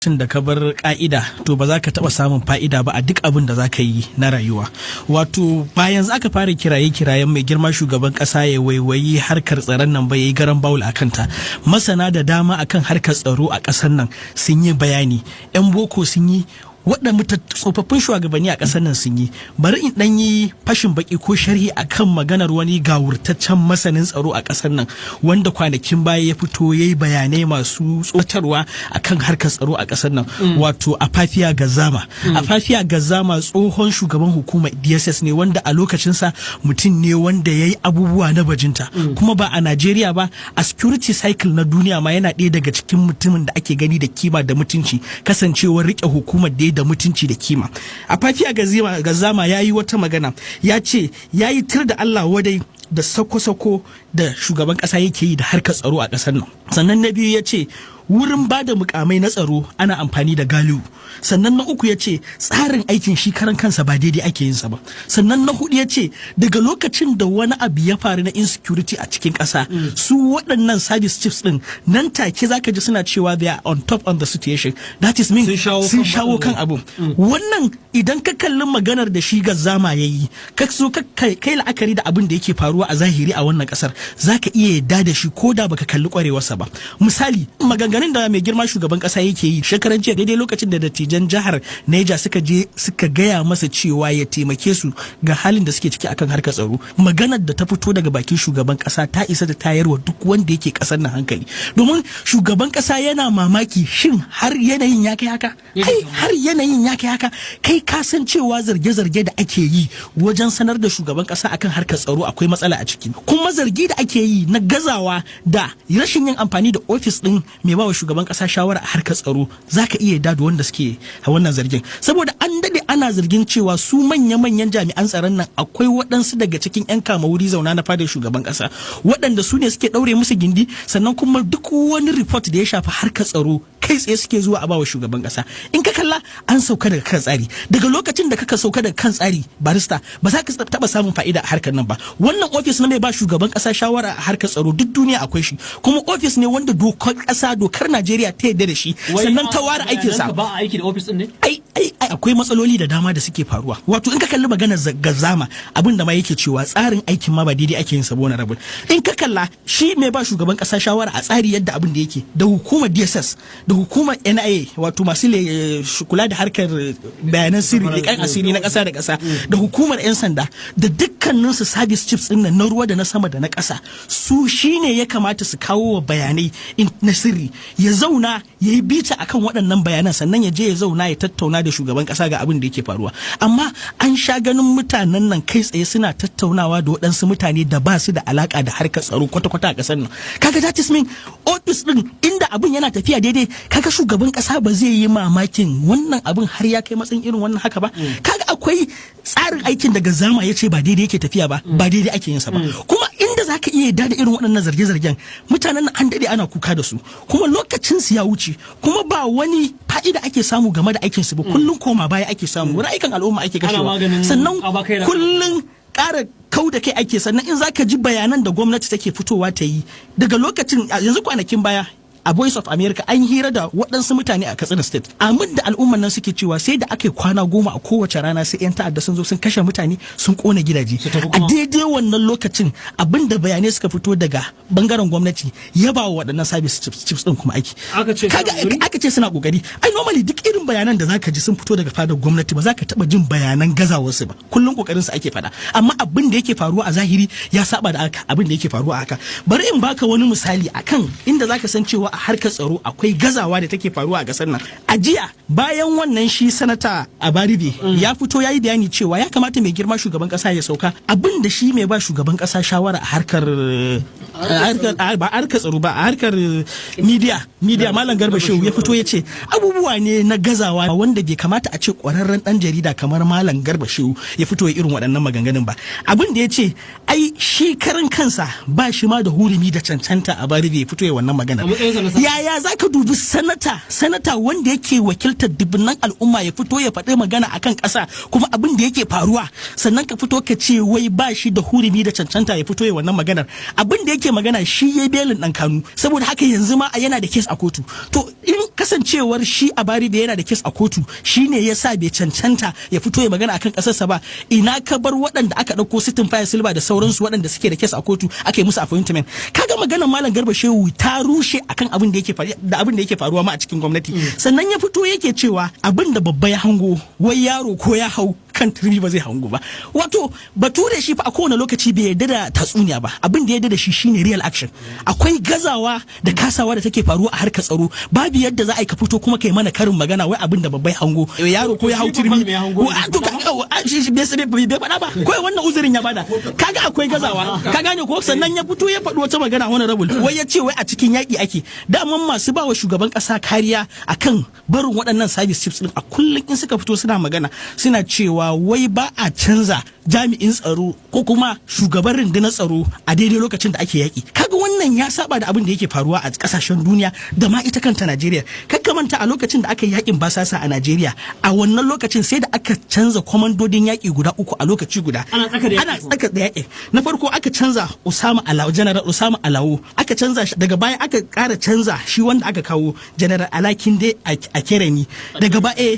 Lokacin da ka bar ka'ida, to ba za ka taɓa samun fa'ida ba a duk abin da za ka yi na rayuwa. Wato bayan za ka fara kiraye-kirayen mai girma shugaban ƙasa ya waiwayi harkar tsaron nan ba, ya yi garan bawul a kanta. Masana da dama akan harkar tsaro a ƙasar nan sun yi bayani, 'yan boko sun yi, waɗanda tsofaffin shugabanni a ƙasar nan sun yi. Bari in ɗan yi fashin baki ko sharhi akan maganar wani gawurtaccen masanin tsaro a ƙasar nan, wanda kwanakin baya ya fito ya yi bayanai masu tsoratarwa akan harkar tsaro a ƙasar nan, wato Afafiya Gazama. Afafiya Gazama tsohon shugaban hukumar DSS ne, wanda a lokacinsa mutum ne wanda ya yi abubuwa na bajinta, kuma ba a Najeriya ba, a security cycle na duniya ma yana ɗaya daga cikin mutumin da ake gani da kima da mutunci, kasancewar rike hukumar da mutunci da kima. Afafiya Gazama ya yi wata magana, ya ce ya yi tir da Allah wadai da sako-sako da shugaban kasa yake yi da harkar tsaro a ƙasar nan. Sannan na biyu, ya ce wurin ba da mukamai na tsaro ana amfani da galihu. Sannan na uku, ya ce tsarin aikin shi karan kansa ba daidai ake yin sa ba. Sannan na hudu, ya ce daga lokacin da wani abu ya faru na insecurity a cikin ƙasa, su waɗannan service chiefs din nan take zaka ji suna cewa they are on top on the situation, that is mean sun shawo kan abu. Wannan idan ka kalli maganar da shi Gazama ya yi, ka so ka kai la'akari da abin da yake faruwa a zahiri a wannan kasar, zaka iya yadda da shi ko da baka kalli kwarewarsa ba. Misali, maganganun da mai girma shugaban kasa yake yi shekaran jiya, daidai lokacin da dattijan jihar Neja suka je suka gaya masa cewa ya taimake su ga halin da suke ciki akan harkar tsaro, maganar da ta fito daga bakin shugaban kasa ta isa da tayarwa duk wanda yake kasar nan hankali, domin shugaban kasa yana mamaki, shin har yanayin ya kai haka? Kai, har yanayin ya kai haka? Kai ka san cewa zarge-zarge da ake yi wajen sanar da shugaban kasa akan harkar tsaro akwai matsala a ciki. Kuma zargi da ake yi na gazawa da rashin yin amfani da ofis din mai bawa shugaban kasa shawara a harkar tsaro, zaka iya yarda da wanda suke wannan zargin, saboda an dade ana zargin cewa su manya-manyan jami'an tsaron nan, akwai waɗansu daga cikin 'yan kama wuri zauna na fadar shugaban kasa waɗanda su ne suke ɗaure musu gindi. Sannan kuma duk wani report da ya shafi harkar tsaro, kai tsaye suke zuwa a bawa shugaban kasa. In ka kalla, an sauka daga kan tsari. Daga lokacin da kaka sauka daga kan tsari, barista, ba za ka taba samun fa'ida a harkar nan ba. Wannan ofis na mai ba shugaban kasa shawara a harkar tsaro, duk duniya akwai shi, kuma ofis ne wanda dokar kasa, dokar Najeriya ta yarda da shi, sannan ta ware aikin sa. Ba a aiki da ofis din ne? Ai ai ai, akwai matsaloli da dama da suke faruwa. Wato in ka kalli maganar Gazama, abin da ma yake cewa tsarin aikin ma ba daidai ake yin sa na rabin. In ka kalla, shi mai ba shugaban kasa shawara a tsari yadda abin da yake da hukumar DSS da hukumar NIA, wato masu kula da harkar bayanan sirri, leƙen asiri na ƙasa da ƙasa, da hukumar 'yan sanda, da dukkanin su service chiefs din na ruwa da na sama da na ƙasa, su shine ya kamata su kawo wa bayanai na sirri, ya zauna ya yi bita akan waɗannan bayanan, sannan ya je ya zauna ya tattauna da shugaban ƙasa ga abin da yake faruwa. Amma an sha ganin mutanen nan kai tsaye suna tattaunawa da waɗansu mutane da ba su da alaka da harkar tsaro kwata-kwata a ƙasar nan. Kaga, that is mean office din inda abin yana tafiya daidai, kaga shugaban ƙasa ba zai yi mamakin wannan abin har ya kai matsayin irin wannan haka ba. Kaga akwai tsarin aikin da Gazama ya ce ba daidai yake tafiya ba, ba daidai ake yin sa ba. Kuma inda zaka iya yarda da irin waɗannan zarge-zargen, mutanen nan an daɗe ana kuka da su, kuma lokacin su ya wuce, kuma ba wani fa'ida ake samu game da aikin su ba. Kullum koma baya ake samu, rayukan al'umma ake kashewa, sannan kullum ƙara kau da kai ake. Sannan in zaka ji bayanan da gwamnati take fitowa ta yi daga lokacin yanzu, kwanakin baya a Voice of America an hira da waɗansu mutane a Katsina State. Amin da al'umman nan suke cewa, sai da aka yi kwana 10 a kowace rana sai 'yan ta'adda sun zo sun kashe mutane, sun kona gidaje. A daidai wannan lokacin, abin da bayanai suka fito daga bangaren gwamnati, ya ba wa waɗannan service chiefs din kuma aiki. Aka ce suna kokari. Ai normally duk irin bayanan da zaka ji sun fito daga fadar gwamnati, ba za ka taba jin bayanan gazawarsu ba. Kullum kokarin su ake faɗa, amma abin da yake faruwa a zahiri ya saba da abin da yake faruwa haka. Bari in baka wani misali akan inda zaka san cewa a harkar tsaro akwai gazawa da take faruwa a kasar nan. A jiya, bayan wannan, shi Sanata Abaribe ya fito ya yi bayani cewa ya kamata mai girma shugaban kasa ya sauka. Abin da shi mai ba shugaban kasa shawara a harkar, ba harkar tsaro ba, a harkar media, Malam Garba Shehu, ya fito ya ce abubuwa ne na gazawa wanda bai kamata a ce kwararren dan jarida kamar Malam Garba Shehu ya fito ya irin waɗannan maganganun ba. Abin da ya ce, ai shi karan kansa ba shi ma da hurumi da cancanta a bari ya fito ya wannan magana. Yaya za ka dubi sanata wanda yake wakiltar dubunnan al'umma ya fito ya faɗi magana akan ƙasa kuma abin da yake faruwa, sannan ka fito ka ce wai ba shi da hurumi da cancanta ya fito ya wannan maganar? Abin da yake magana, shi ya belin dan Kanu, saboda haka yanzu ma yana da case a kotu. To, in kasancewar shi Abaribe yana da case a kotu shine yasa bai cancanta ya fito ya magana akan kasarsa ba, ina ka bar waɗanda aka ɗauko, su Timipre Sylva da sauransu, waɗanda suke da case a kotu aka yi musu appointment? Kaga maganar Malam Garba Shehu ta rushe akan abin da yake da abin da yake faruwa ma a cikin gwamnati. Sannan ya fito yake cewa abin da babba ya hango, wai yaro ko ya hau kan turmi ba zai hango ba. Wato bature shi fa a kowane lokaci bai yarda da tatsuniya ba. Abin da ya yarda da shi shine real action. Akwai gazawa da kasawa da take faruwa a harkar tsaro. Babu yadda za a yi ka fito kuma kai mana karin magana wai abin da babbai hango, yaro ko ya hau turmi. To, bai faɗa ba, kawai wannan uzurin ya bada. Kaga akwai gazawa, ka gane ko? Sannan ya fito ya faɗi wata magana, wani rabul wai ya ce wai a cikin yaƙi ake. Daman masu ba wa shugaban ƙasa kariya akan barin waɗannan service chiefs din, a kullum in suka fito suna magana, suna cewa wai ba a canza jami'in tsaro ko kuma shugaban rundunar tsaro a daidai lokacin da ake yaƙi. Kaga wannan ya saba da abin da yake faruwa a kasashen duniya da ma ita kanta Najeriya. Kakka manta, a lokacin da aka yi yakin basasa a Najeriya, a wannan lokacin sai da aka canza kwamandodin yaƙi guda uku a lokaci guda. Ana tsaka da yaƙi. Ana tsaka da yaƙi. Na farko aka canza Osama Alawo, General Osama Alawo aka canza shi. Daga baya aka ƙara canza shi, wanda aka kawo General Alakinde Akereni. Daga baya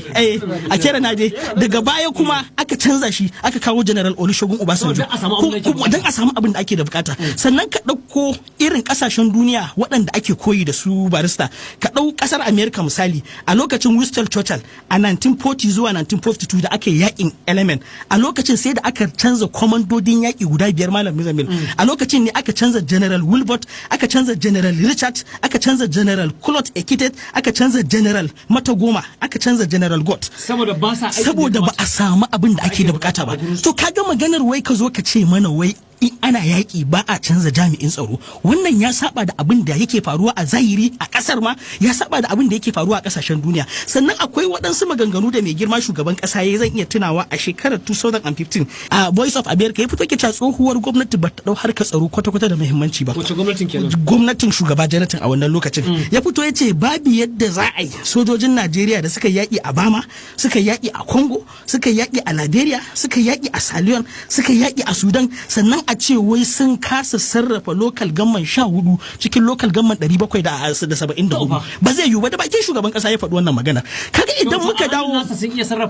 Akerenade. Daga baya kuma aka canza shi, aka kawo General Olusegun Obasanjo. Don a samu abin da ake da bukata. Sannan ka ɗauko irin ƙasashen duniya waɗanda ake koyi da su, barista, ka ɗau ƙasar America misali. A lokacin Winston Churchill a 1940 zuwa 1942 da aka yi yakin Alamein, a lokacin sai da aka canza kwamandodin yaƙi guda biyar, Malam Mizamil. A lokacin ne aka canza General Wilbert, aka canza General Richard, aka canza General Claude Ekitet, aka canza General Matagoma, aka canza General Gott. Saboda ba sa Saboda ba a samu abin da ake da bukata ba. To, kaga maganar wai ka zo ka ce mana wai in ana yaƙi ba a canza jami'in tsaro, wannan ya saba da abin da yake faruwa a zahiri a ƙasar ma, ya saba da abin da yake faruwa a ƙasashen duniya. Sannan akwai waɗansu maganganu da mai girma shugaban ƙasa ya, zan iya tunawa, a shekarar 2015 a Voice of America ya fito ke cewa tsohuwar gwamnati ba ta ɗau harkar tsaro kwata-kwata da muhimmanci ba. Wace gwamnatin kenan? Gwamnatin shugaba Jonathan a wannan lokacin. Ya fito ya ce babu yadda za a yi sojojin Najeriya da suka yaƙi a Bama, suka yaƙi a Congo, suka yaƙi a Liberia, suka yaƙi a Sierra Leone, suka yaƙi a Sudan, sannan a ce wai sun kasa sarrafa local government 14 cikin local government 774. Ba zai yiwu ba. Da bakin shugaban kasa ya faɗi wannan magana. Kaga idan muka dawo sun iya sarrafa